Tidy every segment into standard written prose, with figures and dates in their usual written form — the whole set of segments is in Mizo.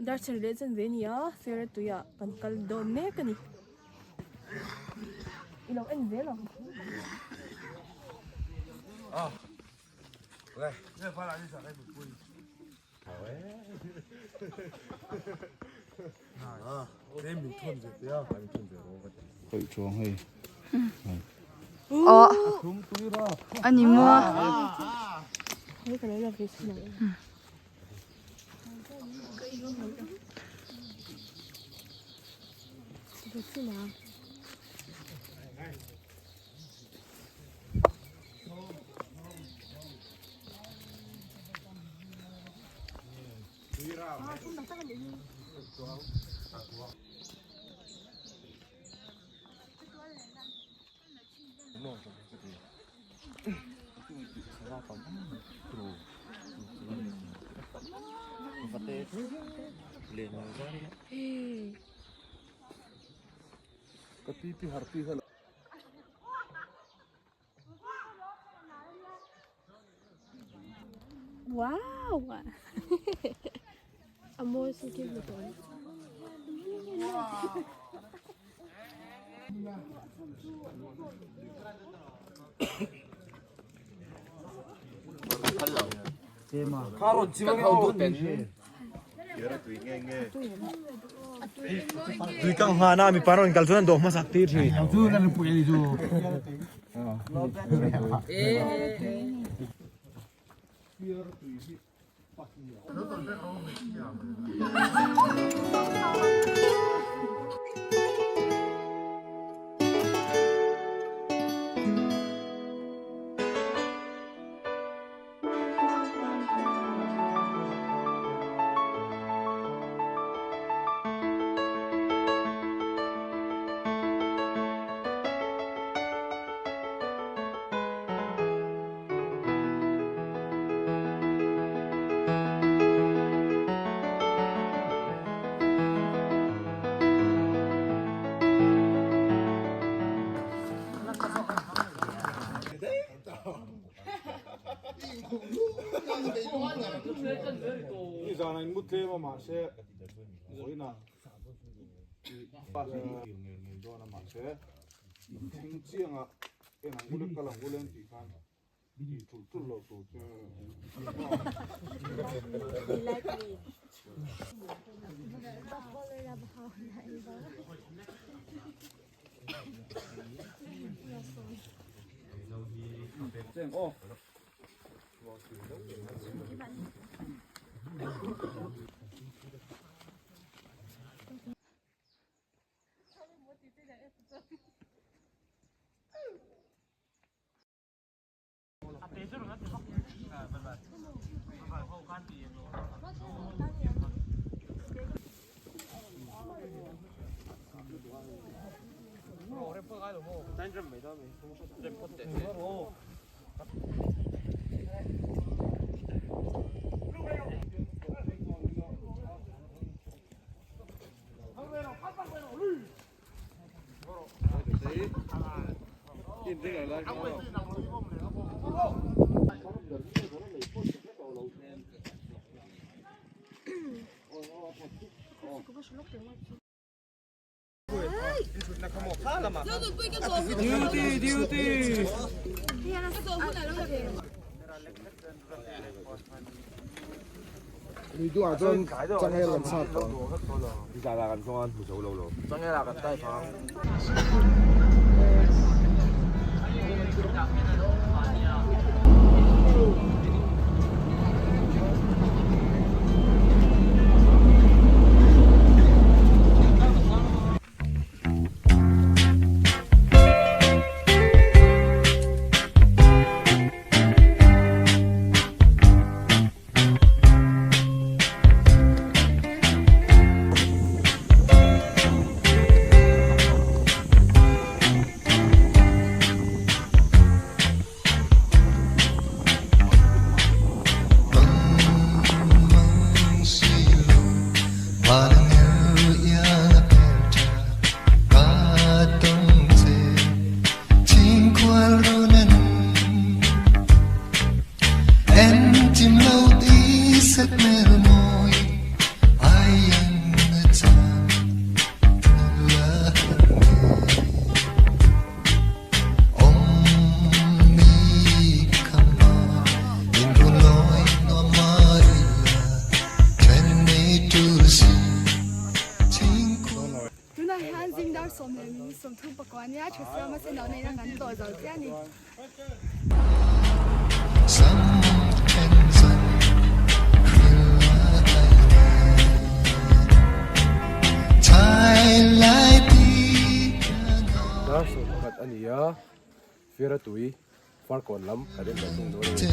Dar chhan leh chan ve a ni a, fera tuiah kan kal dawn mek a ni. I lo en zel ang. Ani maw? Wow! A mawi si khi hmu tawh. Tui kang nghana mi pa rawn kal chuan an dawh hmasak tir thin. Zing dar 10:34 ania tha siama sen lo neihna kan tawh zo chiah a ni. Dar 11 a ni a, Fiara tui Farkawn lam kan en leh thung dawn a ni.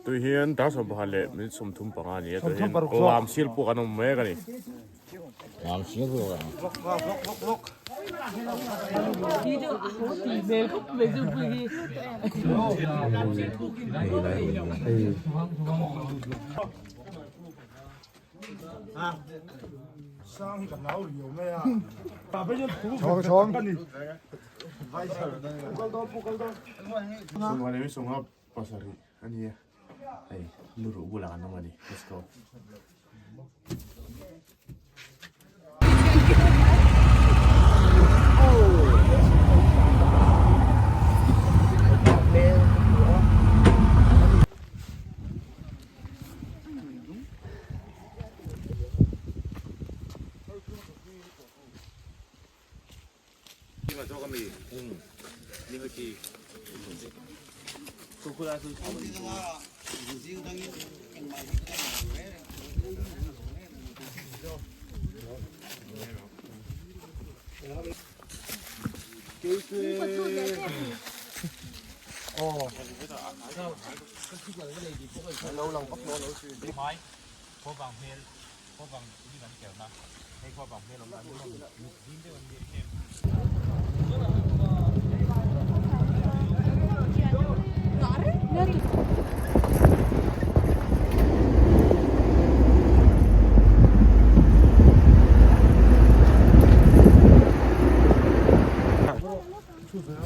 Tui hian dar 15 leh minute 35 a ni a tui hian lam sil pawh kan awm mek a ni. Lam sil pawh kan awm. Pasarih a ni a, hei nu ruh bulah an awm a ni, let's go.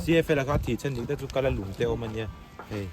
CFL a kha thih chhan dik tak chu kal a lung te a awm a nia hei.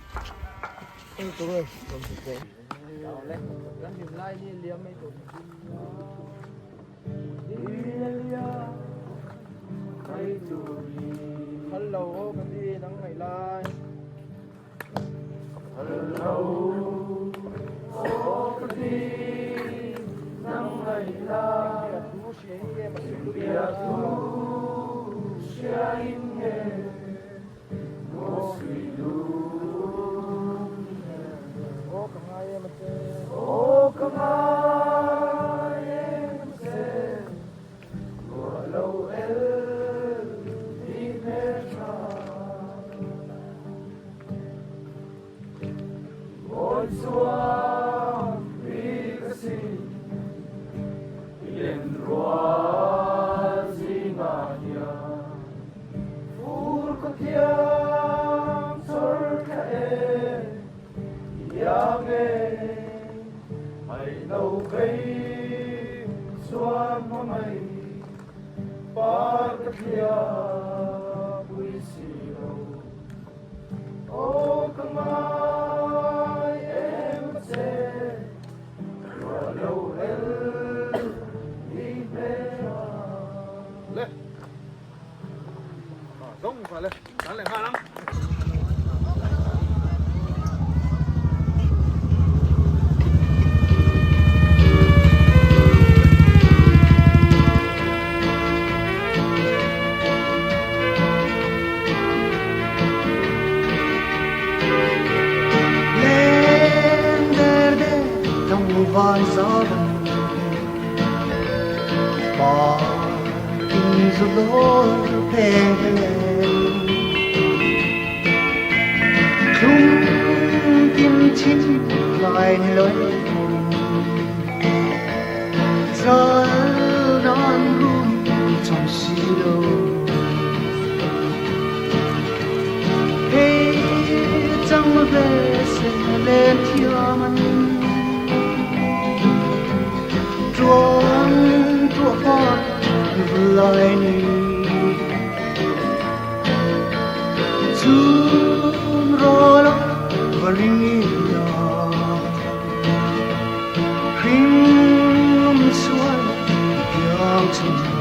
van zavan Parking zu lawr pheng Thlum kim chim lai ni loi Zal nan rum trong si lo Hey chẳng về sẽ lên thiam Truong tua con lại ni Chum ro lo varing ya Hring suan piang chim